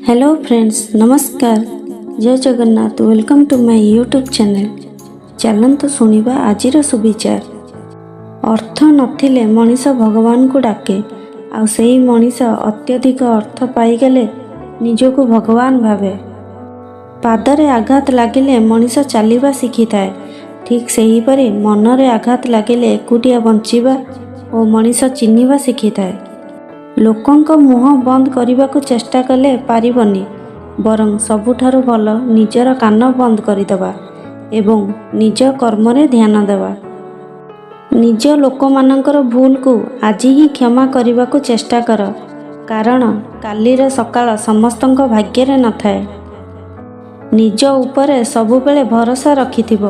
Hello friends, ନମସ୍କାର, ଜୟ Jagannath. Welcome to my YouTube channel. ଚାଲନ୍ତୁ ଶୁଣିବା ଆଜିର ସୁବିଚାର। ଅର୍ଥ ନଥିଲେ ମଣିଷ ଭଗବାନଙ୍କୁ ଡାକେ, ଆଉ ସେଇ ମଣିଷ ଅତ୍ୟଧିକ ଅର୍ଥ ପାଇଗଲେ ନିଜକୁ ଭଗବାନ ଭାବେ। ପାଦରେ ଆଘାତ ଲାଗିଲେ ମଣିଷ ଚାଲିବା ଶିଖିଥାଏ। ଠିକ୍ ସେହିପରି ମନରେ ଆଘାତ ଲାଗିଲେ ଏକୁଟିଆ ବଞ୍ଚିବା ଓ ମଣିଷ ଚିହ୍ନିବା ଶିଖିଥାଏ। ଲୋକଙ୍କ ମୁହଁ ବନ୍ଦ କରିବାକୁ ଚେଷ୍ଟା କଲେ ପାରିବନି, ବରଂ ସବୁଠାରୁ ଭଲ ନିଜର କାନ ବନ୍ଦ କରିଦେବା ଏବଂ ନିଜ କର୍ମରେ ଧ୍ୟାନ ଦେବା। ନିଜ ଲୋକମାନଙ୍କର ଭୁଲକୁ ଆଜି ହିଁ କ୍ଷମା କରିବାକୁ ଚେଷ୍ଟା କର, କାରଣ କାଲିର ସକାଳ ସମସ୍ତଙ୍କ ଭାଗ୍ୟରେ ନଥାଏ। ନିଜ ଉପରେ ସବୁବେଳେ ଭରସା ରଖିଥିବ,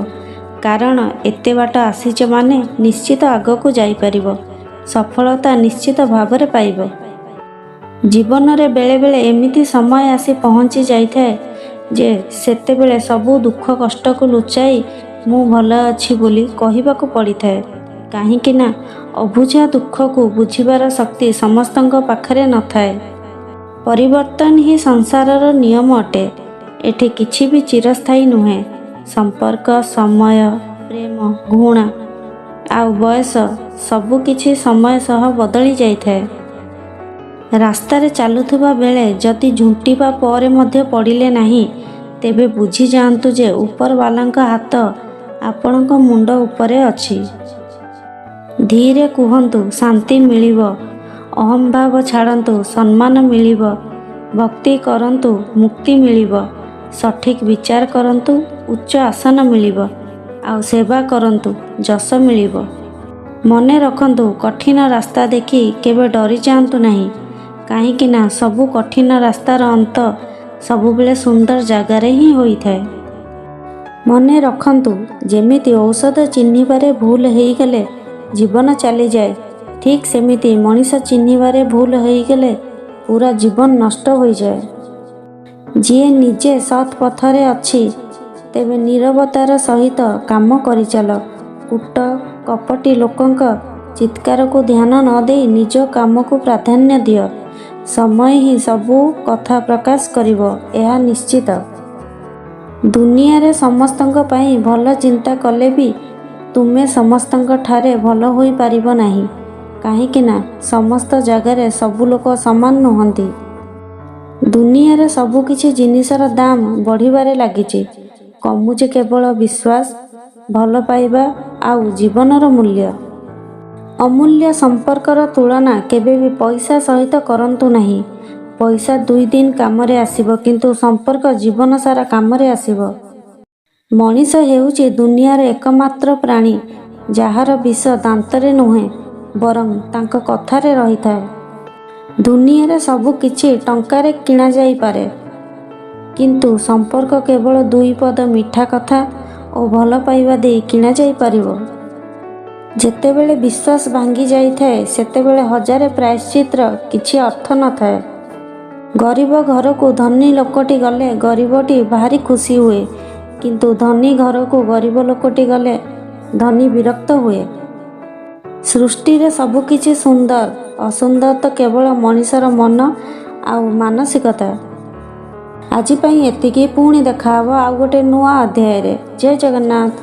କାରଣ ଏତେ ବାଟ ଆସିଛ ମାନେ ନିଶ୍ଚିତ ଆଗକୁ ଯାଇପାରିବ, ସଫଳତା ନିଶ୍ଚିତ ଭାବରେ ପାଇବ। ଜୀବନରେ ବେଳେବେଳେ ଏମିତି ସମୟ ଆସି ପହଞ୍ଚି ଯାଇଥାଏ ଯେ ସେତେବେଳେ ସବୁ ଦୁଃଖ କଷ୍ଟକୁ ଲୁଚାଇ ମୁଁ ଭଲ ଅଛି ବୋଲି କହିବାକୁ ପଡ଼ିଥାଏ, କାହିଁକି ନା ଅବୁଝା ଦୁଃଖକୁ ବୁଝିବାର ଶକ୍ତି ସମସ୍ତଙ୍କ ପାଖରେ ନଥାଏ। ପରିବର୍ତ୍ତନ ହିଁ ସଂସାରର ନିୟମ ଅଟେ। ଏଠି କିଛି ବି ଚିରସ୍ଥାୟୀ ନୁହେଁ। ସମ୍ପର୍କ, ସମୟ, ପ୍ରେମ, ଘୃଣା ଆଉ ବୟସ, ସବୁ କିଛି ସମୟ ସହ ବଦଳି ଯାଇଥାଏ। ରାସ୍ତାରେ ଚାଲୁଥିବା ବେଳେ ଯଦି ଝୁଣ୍ଟିବା ପରେ ମଧ୍ୟ ପଡ଼ିଲେ ନାହିଁ, ତେବେ ବୁଝିଯାଆନ୍ତୁ ଯେ ଉପରବାଲାଙ୍କ ହାତ ଆପଣଙ୍କ ମୁଣ୍ଡ ଉପରେ ଅଛି। ଧୀରେ କୁହନ୍ତୁ, ଶାନ୍ତି ମିଳିବ। ଅହମ୍ଭାବ ଛାଡ଼ନ୍ତୁ, ସମ୍ମାନ ମିଳିବ। ଭକ୍ତି କରନ୍ତୁ, ମୁକ୍ତି ମିଳିବ। ସଠିକ୍ ବିଚାର କରନ୍ତୁ, ଉଚ୍ଚ ଆସନ ମିଳିବ। ଆଉ ସେବା କରନ୍ତୁ, ଯଶ ମିଳିବ। ମନେ ରଖନ୍ତୁ, କଠିନ ରାସ୍ତା ଦେଖି କେବେ ଡରିଯାଆନ୍ତୁ ନାହିଁ, କାହିଁକି ନା ସବୁ କଠିନ ରାସ୍ତାର ଅନ୍ତ ସବୁବେଳେ ସୁନ୍ଦର ଜାଗାରେ ହିଁ ହୋଇଥାଏ। ମନେ ରଖନ୍ତୁ, ଯେମିତି ଔଷଧ ଚିହ୍ନିବାରେ ଭୁଲ ହେଇଗଲେ ଜୀବନ ଚାଲିଯାଏ, ଠିକ୍ ସେମିତି ମଣିଷ ଚିହ୍ନିବାରେ ଭୁଲ ହେଇଗଲେ ପୁରା ଜୀବନ ନଷ୍ଟ ହୋଇଯାଏ। ଯିଏ ନିଜେ ସତ୍ ପଥରେ ଅଛି, ତେବେ ନିରବତାର ସହିତ କାମ କରିଚାଲ। କୂଟ କପଟି ଲୋକଙ୍କ ଚିତ୍କାରକୁ ଧ୍ୟାନ ନ ଦେଇ ନିଜ କାମକୁ ପ୍ରାଧାନ୍ୟ ଦିଅ। ସମୟ ହିଁ ସବୁ କଥା ପ୍ରକାଶ କରିବ, ଏହା ନିଶ୍ଚିତ। ଦୁନିଆରେ ସମସ୍ତଙ୍କ ପାଇଁ ଭଲ ଚିନ୍ତା କଲେ ବି ତୁମେ ସମସ୍ତଙ୍କ ଠାରେ ଭଲ ହୋଇପାରିବ ନାହିଁ, କାହିଁକି ନା ସମସ୍ତ ଜାଗାରେ ସବୁ ଲୋକ ସମାନ ନୁହନ୍ତି। ଦୁନିଆରେ ସବୁ କିଛି ଜିନିଷର ଦାମ ବଢ଼ିବାରେ ଲାଗିଛି, କମୁଛି କେବଳ ବିଶ୍ୱାସ, ଭଲ ପାଇବା ଆଉ ଜୀବନର ମୂଲ୍ୟ। ଅମୂଲ୍ୟ ସମ୍ପର୍କର ତୁଳନା କେବେ ବି ପଇସା ସହିତ କରନ୍ତୁ ନାହିଁ। ପଇସା 2 ଦିନ କାମରେ ଆସିବ, କିନ୍ତୁ ସମ୍ପର୍କ ଜୀବନ ସାରା କାମରେ ଆସିବ। ମଣିଷ ହେଉଛି ଦୁନିଆର ଏକମାତ୍ର ପ୍ରାଣୀ, ଯାହାର ବିଷ ଦାନ୍ତରେ ନୁହେଁ, ବରଂ ତାଙ୍କ କଥାରେ ରହିଥାଏ। ଦୁନିଆରେ ସବୁ କିଛି ଟଙ୍କାରେ କିଣାଯାଇପାରେ, କିନ୍ତୁ ସମ୍ପର୍କ କେବଳ ଦୁଇ ପଦ ମିଠା କଥା ଓ ଭଲ ପାଇବା ଦେଇ କିଣାଯାଇପାରିବ। ଯେତେବେଳେ ବିଶ୍ୱାସ ଭାଙ୍ଗି ଯାଇଥାଏ, ସେତେବେଳେ ହଜାରେ ପ୍ରାୟଶ୍ଚିତର କିଛି ଅର୍ଥ ନଥାଏ। ଗରିବ ଘରକୁ ଧନୀ ଲୋକଟି ଗଲେ ଗରିବଟି ଭାରି ଖୁସି ହୁଏ, କିନ୍ତୁ ଧନୀ ଘରକୁ ଗରିବ ଲୋକଟି ଗଲେ ଧନୀ ବିରକ୍ତ ହୁଏ। ସୃଷ୍ଟିରେ ସବୁକିଛି ସୁନ୍ଦର, ଅସୁନ୍ଦର ତ କେବଳ ମଣିଷର ମନ ଆଉ ମାନସିକତା। ଆଜି ପାଇଁ ଏତିକି। ପୁଣି ଦେଖାହବ ଆଉ ଗୋଟେ ନୂଆ ଅଧ୍ୟାୟରେ। ଜୟ ଜଗନ୍ନାଥ।